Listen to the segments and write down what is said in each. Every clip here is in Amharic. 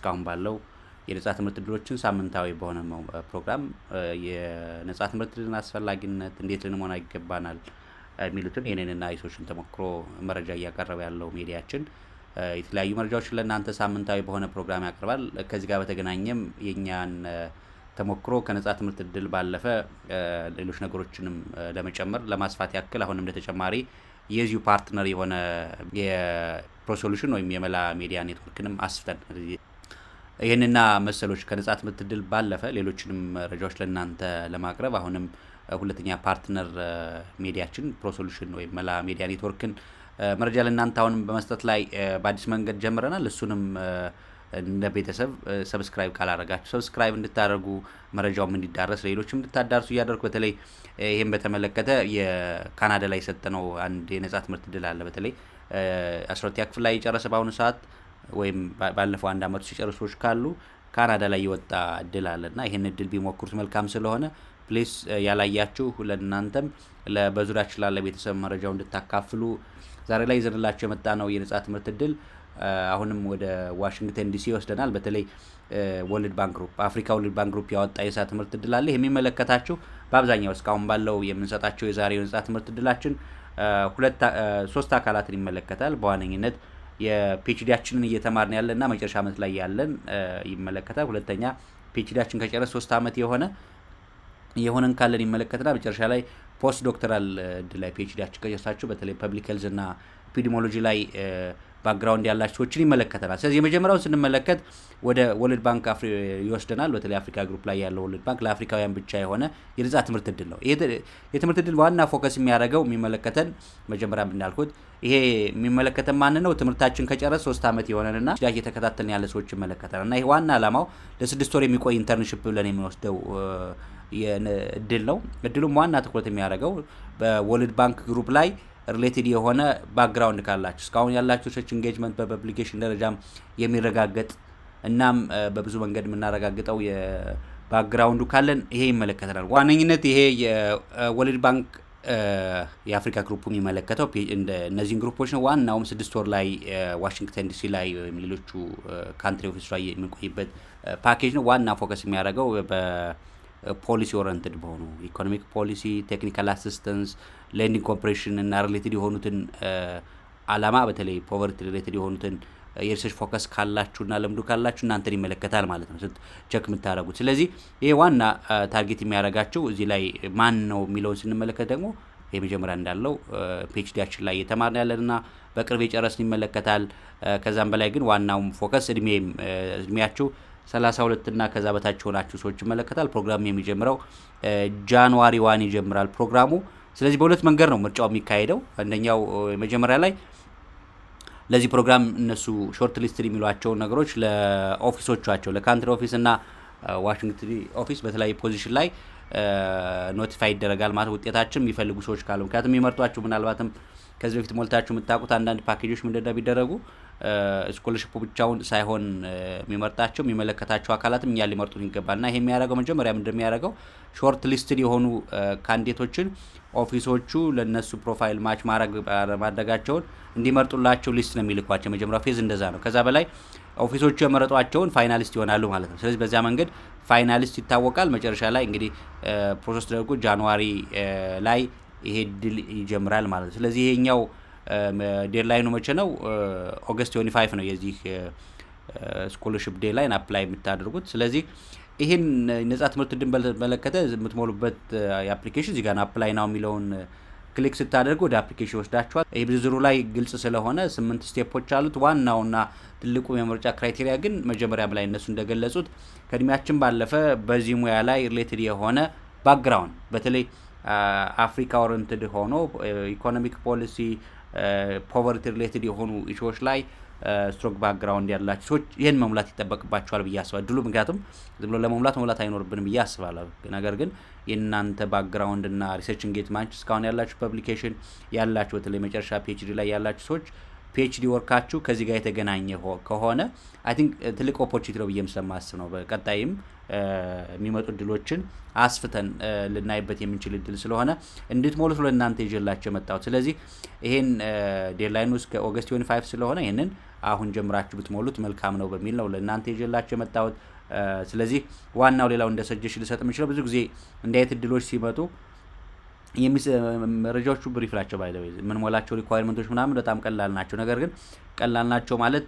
እስካሁን ባለው የነጻ ትምህርት እድሎችን ሳምንታዊ በሆነ ፕሮግራም የነጻ ትምህርት እድልን አስፈላጊነት፣ እንዴት ልንሞላ ይገባናል የሚሉትን የኔንና የሰዎችን ተሞክሮ መረጃ እያቀረበ ያለው ሚዲያችን የተለያዩ መረጃዎችን ለእናንተ ሳምንታዊ በሆነ ፕሮግራም ያቀርባል። ከዚህ ጋር በተገናኘም የእኛን ተሞክሮ ከነጻ ትምህርት እድል ባለፈ ሌሎች ነገሮችንም ለመጨመር፣ ለማስፋት ያክል አሁንም እንደተጨማሪ የዚሁ partner የሆነ የ ProSolution ወይም የመላ ሚዲያ ኔትወርክንም አስፍተን ይህንና መሰሎች ከነጻ ትምህርት እድል ባለፈ ሌሎችንም መረጃዎች ለእናንተ ለማቅረብ አሁንም ሁለተኛ partner ሚዲያችን ProSolution ወይም መላ ሚዲያ ኔትወርክን መረጃ ለእናንተ አሁንም በመስጠት ላይ በአዲስ መንገድ ጀምረናል። እሱንም እንደ ቤተሰብ subscribe ካላረጋችሁ subscribe እንድታደርጉ፣ መረጃውም እንዲዳረስ ሌሎችም እንድታዳርሱ እያደረጉ፣ በተለይ ይህም በተመለከተ የካናዳ ላይ የሰጠነው አንድ የነጻ ትምህርት እድል አለ። በተለይ 12ኛ ክፍል ላይ የጨረሰ፣ በአሁኑ ሰዓት ወይም ባለፈው አንድ አመቱ ሲጨርሱ ሰዎች ካሉ ካናዳ ላይ የወጣ እድል አለ እና ይህን እድል ቢሞክሩት መልካም ስለሆነ please ያላያችሁ ለእናንተም በዙሪያችሁ ላለ ቤተሰብ መረጃው እንድታካፍሉ ዛሬ ላይ ይዘንላችሁ የመጣ ነው። የነጻ ትምህርት እድል አሁንም ወደ ዋሽንግተን ዲሲ ይወስደናል። በተለይ World Bank Group፣ አፍሪካ World Bank Group ያወጣ የነጻ ትምህርት እድል አለ። የሚመለከታችሁ በአብዛኛው እስካሁን ባለው የምንሰጣቸው የዛሬው የነጻ ትምህርት እድላችን ሁለት ሶስት አካላትን ይመለከታል። በዋነኝነት የ PhD ያችንን እየተማርን ያለና መጨረሻ ዓመት ላይ ያለን ይመለከታል። ሁለተኛ PhD ያችን ከጨረስ 3 ዓመት የሆነን ካለን ይመለከትና መጨረሻ ላይ post doctoral እድል ላይ PhD ያችን ከጨረሳችሁ በተለይ public health እና epidemiology ላይ background ያላቸው ሰዎችን ይመለከተናል። ስለዚህ የመጀመሪያውን ስንመለከት ወደ World Bank ይወስደናል። በተለይ አፍሪካ group ላይ ያለው World Bank ለአፍሪካውያን ብቻ የሆነ የነጻ ትምህርት እድል ነው። ይሄ የትምህርት እድል ዋና focus የሚያደርገው የሚመለከተን መጀመሪያ እንዳልኩት ይሄ የሚመለከተን ማን ነው? ትምህርታችን ከጨረስ 3 ዓመት የሆነንና እየተከታተልን ያለ ሰዎች ይመለከተናል። እና ይሄ ዋና ዓላማው ለ6 ወር የሚቆይ internship ብለን የሚወስደው እድል ነው። እድሉም ዋና ትኩረት የሚያደርገው በ World Bank Group ላይ related የሆነ background ካላችሁ፣ እስካሁን ያላችሁ research engagement በ publication ደረጃም የሚረጋገጥ እናም በብዙ መንገድ የምናረጋግጠው የ background ኡ ካለን ይሄ ይመለከተናል። ዋነኝነት ይሄ የ World Bank የአፍሪካ group የሚመለከተው እነዚህን group ኦች ነው። ዋናውም 6 ወር ላይ ዋሽንግተን ዲሲ ላይ ወይም ሌሎቹ country office ላይ የምንቆይበት ፓኬጅ ነው። ዋና focus የሚያደርገው በ policy oriented በሆኑ economic policy፣ technical assistance፣ lending cooperation እና related የሆኑትን አላማ፣ በተለይ poverty related የሆኑትን የ research focus ካላችሁና ልምዱ ካላችሁ እናንተን ይመለከታል ማለት ነው check የምታደርጉት። ስለዚህ ይሄ ዋና target የሚያደርጋችሁ እዚህ ላይ ማን ነው የሚለውን ስንመለከት ደግሞ የመጀመሪያ እንዳለው PhD ያችን ላይ እየተማርን ያለንና በቅርብ የጨረስን ይመለከታል። ከዛም በላይ ግን ዋናውም focus እድሜያችሁ 32 እና ከዛ በታች የሆናችሁ ሰዎች ይመለከታል። ፕሮግራሙ የሚጀምረው January 1 ይጀምራል ፕሮግራሙ። ስለዚህ በሁለት መንገድ ነው ምርጫው የሚካሄደው። አንደኛው መጀመሪያ ላይ ለዚህ ፕሮግራም እነሱ short listed የሚሏቸውን ነገሮች ለ office ኦቻቸው፣ ለ country office እና ዋሽንግተን office በተለያየ position ላይ notify ይደረጋል ማለት ውጤታችን የሚፈልጉ ሰዎች ካሉ። ምክንያቱም የሚመርጧችሁ ምናልባትም ከዚህ በፊት ሞልታችሁ የምታውቁት አንዳንድ ፓኬጆች ምንድን ነው ቢደረጉ scholarship ኡ ብቻውን ሳይሆን የሚመርጣቸው የሚመለከታቸው አካላትም እኛ ሊመርጡት ይገባል። እና ይሄ የሚያደርገው መጀመሪያ ምንድን የሚያደርገው short listed የሆኑ candidate ኦችን office ኦቹ ለእነሱ profile match ማድረጋቸውን እንዲመርጡላቸው list ነው የሚልኳቸው። የመጀመሪያው phase እንደዛ ነው። ከዛ በላይ office ኦቹ የመረጧቸውን finalist ይሆናሉ ማለት ነው። ስለዚህ በዚያ መንገድ finalist ይታወቃል። መጨረሻ ላይ እንግዲህ process ተደርጎ January ላይ ይሄ እድል ይጀምራል ማለት ነው። ስለዚህ ይሄኛው deadline ኑ መቼ ነው? August 25 ነው የዚህ scholarship deadline apply የምታደርጉት። ስለዚህ ይህን ነጻ ትምህርት ዕድል በተመለከተ የምትሞሉበት የ application እዚህ ጋር apply now የሚለውን click ስታደርጉ ወደ application ይወስዳችኋል። ይህ ዝርዝሩ ላይ ግልጽ ስለሆነ ስምንት step ኦች አሉት። ዋናውና ትልቁ የምርጫ criteria ግን መጀመሪያም ላይ እነሱ እንደገለጹት ከእድሜያችን ባለፈ በዚህ ሙያ ላይ related የሆነ background፣ በተለይ አፍሪካ oriented ሆኖ economic policy፣ poverty related የሆኑ issue ዎች ላይ strong background ያላቸው ሰዎች ይህን መሙላት ይጠበቅባቸዋል ብዬ አስባለሁ። ድሉ ምክንያቱም ዝም ብሎ ለመሙላት መሙላት አይኖርብንም ብዬ አስባለሁ። ነገር ግን የእናንተ background እና research engagement፣ እስካሁን ያላችሁ publication ያላችሁ፣ በተለይ መጨረሻ PhD ላይ ያላችሁ ሰዎች PhD work ኣችሁ ከዚህ ጋር የተገናኘ ከሆነ I think ትልቅ opportunity ነው ብዬም ስለማስብ ነው። በቀጣይም የሚመጡ እድሎችን አስፍተን ልናይበት የምንችል እድል ስለሆነ እንድትሞሉት ለእናንተ ይዤላችሁ የመጣሁት። ስለዚህ ይሄን deadline ኑ እስከ August 25 ስለሆነ ይህንን አሁን ጀምራችሁ ብትሞሉት መልካም ነው በሚል ነው ለእናንተ ይዤላችሁ የመጣሁት። ስለዚህ ዋናው ሌላው እንደ suggestion ልሰጥ የምችለው፣ ብዙ ጊዜ እንዲህ አይነት እድሎች ሲመጡ መረጃዎቹ brief ናቸው። By the way የምንሞላቸው requirement ኦች ምናምን በጣም ቀላል ናቸው። ነገር ግን ቀላል ናቸው ማለት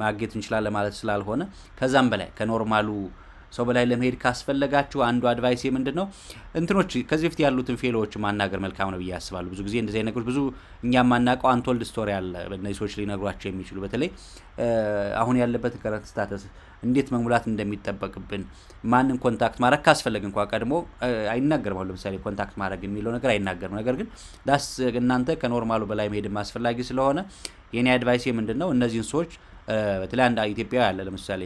ማግኘት እንችላለን ማለት ስላልሆነ ከዛም በላይ ከ normal ኡ ሰው በላይ ለመሄድ ካስፈለጋችሁ አንዱ advice ምንድን ነው፣ እንትኖች ከዚህ በፊት ያሉትን fellow ዎች ማናገር መልካም ነው ብዬ አስባለሁ። ብዙ ጊዜ እንደዚህ አይነት ነገሮች ብዙ እኛ የማናውቀው untold story አለ፣ እነዚህ ሰዎች ሊነግሯቸው የሚችሉ። በተለይ አሁን ያለበትን current status፣ እንዴት መሙላት እንደሚጠበቅብን፣ ማንን contact ማድረግ ካስፈለግ እንኳ ቀድሞ አይናገርም። አሁን ለምሳሌ contact ማድረግ የሚለው ነገር አይናገርም። ነገር ግን that's እናንተ ከ normal ኡ በላይ መሄድም አስፈላጊ ስለሆነ የኔ advice ምንድን ነው፣ እነዚህን ሰዎች በተለይ አንድ ኢትዮጵያዊ አለ ለምሳሌ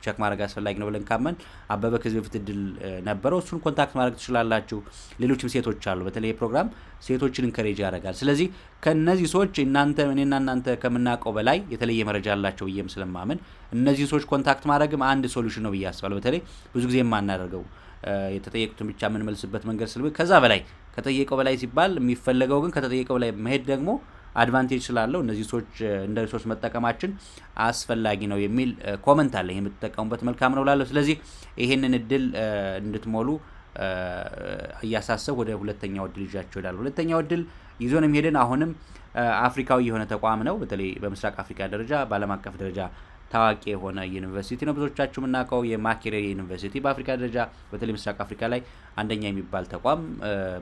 check ማድረግ አስፈላጊ ነው ብለን ካመን አበበ ከዚህ በፊት እድል ነበረው፣ እሱን contact ማድረግ ትችላላችሁ። ሌሎችም ሴቶች አሉ። በተለይ ፕሮግራም ሴቶችን encourage ያደርጋል። ስለዚህ ከእነዚህ ሰዎች እናንተ እኔና እናንተ ከምናውቀው በላይ የተለየ መረጃ አላቸው ብዬም ስለማምን እነዚህን ሰዎች contact ማድረግም አንድ solution ነው ብዬ አስባለሁ። በተለይ ብዙ ጊዜ የማናደርገው የተጠየቁትን ብቻ የምንመልስበት መንገድ ስል ከዛ በላይ ከጠየቀው በላይ ሲባል የሚፈለገው ግን ከተጠየቀው በላይ መሄድ ደግሞ advantage ስላለው እነዚህ ሰዎች እንደ resource መጠቀማችን አስፈላጊ ነው የሚል comment አለ። ይሄ የምትጠቀሙበት መልካም ነው እላለሁ። ስለዚህ ይሄንን እድል እንድትሞሉ እያሳሰብኩ ወደ ሁለተኛው እድል ይዣችሁ እሄዳለሁ። ሁለተኛው እድል ይዞን የሚሄድን አሁንም አፍሪካዊ የሆነ ተቋም ነው። በተለይ በምስራቅ አፍሪካ ደረጃ፣ በዓለም አቀፍ ደረጃ ታዋቂ የሆነ ዩኒቨርሲቲ ነው። ብዙዎቻችሁ የምናውቀው የማኬሬሬ ዩኒቨርሲቲ በአፍሪካ ደረጃ በተለይ ምስራቅ አፍሪካ ላይ አንደኛ የሚባል ተቋም፣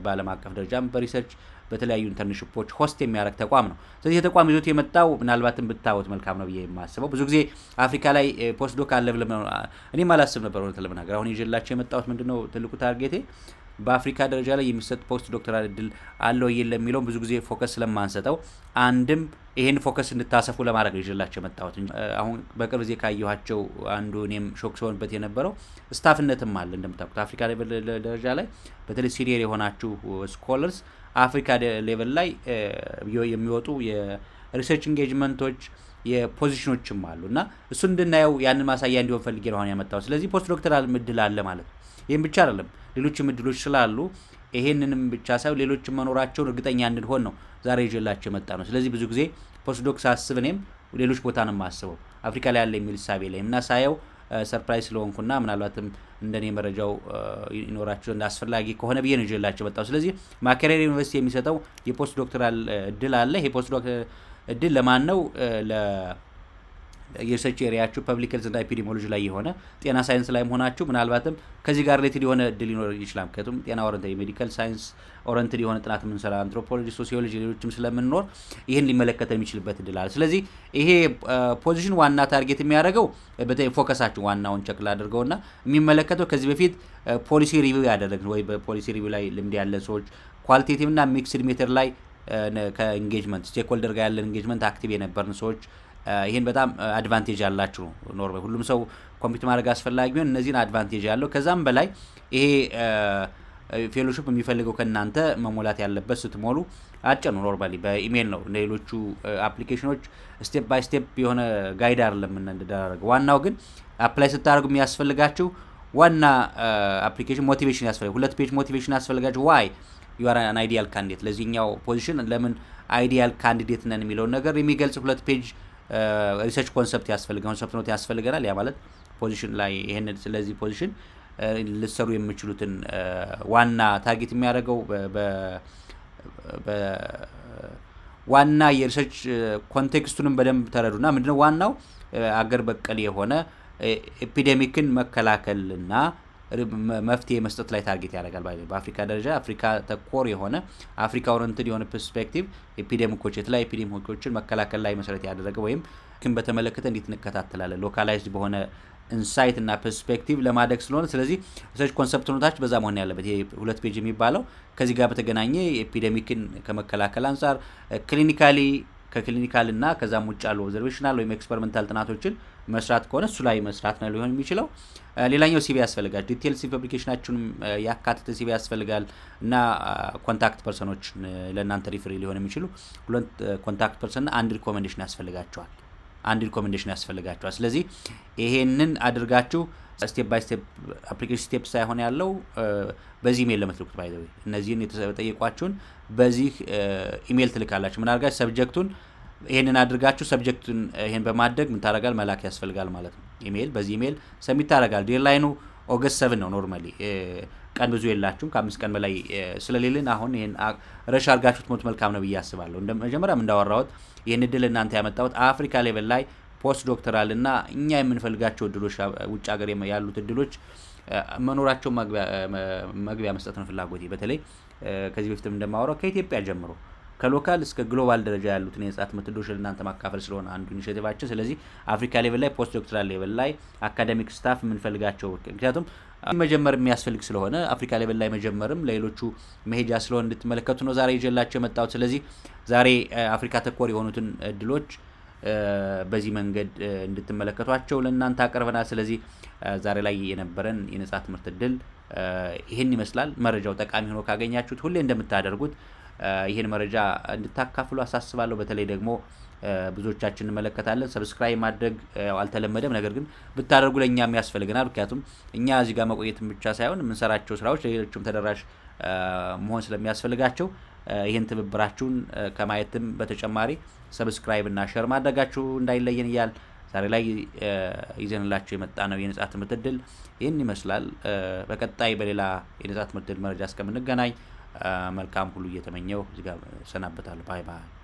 በዓለም አቀፍ ደረጃም በ research በተለያዩ internship ኦች host የሚያደርግ ተቋም ነው። ስለዚህ የተቋም ይዞት የመጣው ምናልባትም ብታዩት መልካም ነው ብዬ የማስበው፣ ብዙ ጊዜ አፍሪካ ላይ postdoc አለ ብለን እኔም አላስብ ነበር እውነት ለመናገር። አሁን ይዤላቸው የመጣሁት ምንድነው፣ ትልቁ target ኤ በአፍሪካ ደረጃ ላይ የሚሰጥ postdoctoral እድል አለ ወይ የለም የሚለውን ብዙ ጊዜ focus ስለማንሰጠው አንድም ይሄን focus እንድታሰፉ ለማድረግ ነው ይዤላቸው የመጣሁት። አሁን በቅርብ ጊዜ ካየኋቸው አንዱ እኔም shock ሲሆንበት የነበረው staff ነትም አለ። እንደምታውቁት አፍሪካ level ደረጃ ላይ በተለይ senior የሆናችሁ scholars አፍሪካ level ላይ የሚወጡ የ research engagement ኦች የ position ኦችም አሉ እና እሱን እንድናየው ያንን ማሳያ እንዲሆን ፈልጌ ነው አሁን ያመጣሁት። ስለዚህ postdoctoral እድል አለ ማለት ነው። ይህም ብቻ አይደለም፣ ሌሎችም እድሎች ስላሉ ይሄንንም ብቻ ሳይሆን ሌሎችም መኖራቸውን እርግጠኛ እንድንሆን ነው ዛሬ ይዤላችሁ የመጣ ነው። ስለዚህ ብዙ ጊዜ postdoc ሳስብ እኔም ሌሎች ቦታ ነው የማስበው፣ አፍሪካ ላይ ያለ የሚል እሳቤ ላይ እና ሳየው surprise ስለሆንኩና ምናልባትም እንደኔ መረጃው ይኖራችሁ እንደ አስፈላጊ ከሆነ ብዬ ነው ይዤላችሁ የመጣሁት። ስለዚህ ማኬሬሬ ዩኒቨርሲቲ የሚሰጠው የ postdoctoral እድል አለ። ይሄ postdoc እድል ለማን ነው? የ research area ኣችሁ public health እና epidemiology ላይ የሆነ፣ ጤና ሳይንስ ላይ መሆናችሁ ምናልባትም ከዚህ ጋር related የሆነ እድል ሊኖር ይችላል። ምክንያቱም ጤና oriented፣ የ medical science oriented የሆነ ጥናት የምንሰራ አንትሮፖሎጂ፣ ሶሲዮሎጂ፣ ሌሎችም ስለምንኖር ይህን ሊመለከተን የሚችልበት እድል አለ። ስለዚህ ይሄ position ዋና target የሚያደርገው፣ በተለይ focus ኣችሁ ዋናውን check ላድርገውና የሚመለከተው ከዚህ በፊት policy review ያደረግን ወይ በ policy review ላይ ልምድ ያለን ሰዎች፣ qualitative እና mixed method ላይ ከ engagement stakeholder ጋር ያለን engagement active የነበርን ሰዎች ይህን በጣም advantage ያላችሁ ነው። Normally ሁሉም ሰው compete ማድረግ አስፈላጊ ቢሆን እነዚህን advantage ያለው፣ ከዛም በላይ ይሄ fellowship የሚፈልገው ከእናንተ መሞላት ያለበት ስትሞሉ አጭር ነው። Normally በ email ነው። እንደ ሌሎቹ application ኦች step by step የሆነ guide አይደለም እንደደረገ። ዋናው ግን apply ስታደርጉ የሚያስፈልጋችሁ ዋና application motivation ያስፈልጋል። ሁለት page motivation ያስፈልጋችሁ። Why you are an ideal candidate፣ ለዚህኛው position ለምን ideal candidate ነን የሚለውን ነገር የሚገልጽ ሁለት page research concept ያስፈልገ concept note ያስፈልገናል። ያ ማለት position ላይ ይሄንን ስለዚህ position ልትሰሩ የምችሉትን ዋና target የሚያደርገው ዋና የ research context ኡንም በደንብ ተረዱና ምንድነው ዋናው አገር በቀል የሆነ epidemic ን መከላከልና መፍትሄ መስጠት ላይ target ያደርጋል። በአፍሪካ ደረጃ አፍሪካ ተኮር የሆነ፣ አፍሪካ oriented የሆነ perspective epidemic ኦች፣ የተለያዩ epidemic ኦችን መከላከል ላይ መሰረት ያደረገ ወይም ክን በተመለከተ እንዴት እንከታተላለን localized በሆነ insight እና perspective ለማደግ ስለሆነ ስለዚህ research concept note ኣች በዛ መሆን ያለበት። ይሄ ሁለት page የሚባለው ከዚህ ጋር በተገናኘ epidemic ን ከመከላከል አንጻር clinically ከ clinical እና ከዛም ውጭ ያሉ observational ወይም experimental ጥናቶችን መስራት ከሆነ እሱ ላይ መስራት ነው ሊሆን የሚችለው። ሌላኛው CV ያስፈልጋል። Detail CV publication ኣችሁንም ያካተተ CV ያስፈልጋል እና contact person ኦች፣ ለእናንተ referee ሊሆን የሚችሉ ሁለት contact person፣ አንድ recommendation ያስፈልጋቸዋል። አንድ recommendation ያስፈልጋቸዋል። ስለዚህ ይሄንን አድርጋችሁ step by step application step ሳይሆን ያለው በዚህ ኢሜይል ለምትልኩት፣ by the way እነዚህን የተጠየቋችሁን በዚህ ኢሜይል ትልካላችሁ። ምን አድርጋችሁ? Subject ኡን ይሄንን አድርጋችሁ፣ subject ኡን ይሄን በማድረግ ምን ታደርጋል መላክ ያስፈልጋል ማለት ነው። ኢሜይል በዚህ email submit ታደርጋል። Deadline ኑ August 7 ነው። Normally ቀን ብዙ የላችሁም፣ ከ5 ቀን በላይ ስለሌልን አሁን ይሄን rush አድርጋችሁት ሞት መልካም ነው ብዬ አስባለሁ። እንደ መጀመሪያም እንዳወራሁት ይህን እድል እናንተ ያመጣሁት አፍሪካ level ላይ postdoctoral እና እኛ የምንፈልጋቸው እድሎች ውጭ ሀገር ያሉት እድሎች መኖራቸው መግቢያ መስጠት ነው ፍላጎቴ። በተለይ ከዚህ በፊትም እንደማወራው ከኢትዮጵያ ጀምሮ ከ local እስከ global ደረጃ ያሉትን የነጻ ትምህርት እድሎች ለእናንተ ማካፈል ስለሆነ አንዱ initiative ኣችን። ስለዚህ አፍሪካ level ላይ postdoctoral level ላይ academic staff የምንፈልጋቸው፣ ምክንያቱም መጀመር የሚያስፈልግ ስለሆነ፣ አፍሪካ level ላይ መጀመርም ለሌሎቹ መሄጃ ስለሆነ እንድትመለከቱ ነው ዛሬ ይዤላቸው የመጣሁት። ስለዚህ ዛሬ አፍሪካ ተኮር የሆኑትን እድሎች በዚህ መንገድ እንድትመለከቷቸው ለእናንተ አቅርበናል። ስለዚህ ዛሬ ላይ የነበረን የነጻ ትምህርት እድል ይህን ይመስላል። መረጃው ጠቃሚ ሆኖ ካገኛችሁት ሁሌ እንደምታደርጉት ይህን መረጃ እንድታካፍሉ አሳስባለሁ። በተለይ ደግሞ ብዙዎቻችን እንመለከታለን። Subscribe ማድረግ አልተለመደም፣ ነገር ግን ብታደርጉ ለእኛም ያስፈልገናል። ምክንያቱም እኛ እዚህ ጋር መቆየትን ብቻ ሳይሆን የምንሰራቸው ስራዎች ለሌሎችም ተደራሽ መሆን ስለሚያስፈልጋቸው ይህን ትብብራችሁን ከማየትም በተጨማሪ subscribe እና share ማድረጋችሁ እንዳይለየን እያል ዛሬ ላይ ይዘንላችሁ የመጣ ነው የነጻ ትምህርት እድል ይህን ይመስላል። በቀጣይ በሌላ የነጻ ትምህርት እድል መረጃ እስከምንገናኝ መልካም ሁሉ እየተመኘው እዚህ ጋር እሰናበታለሁ። Bye bye።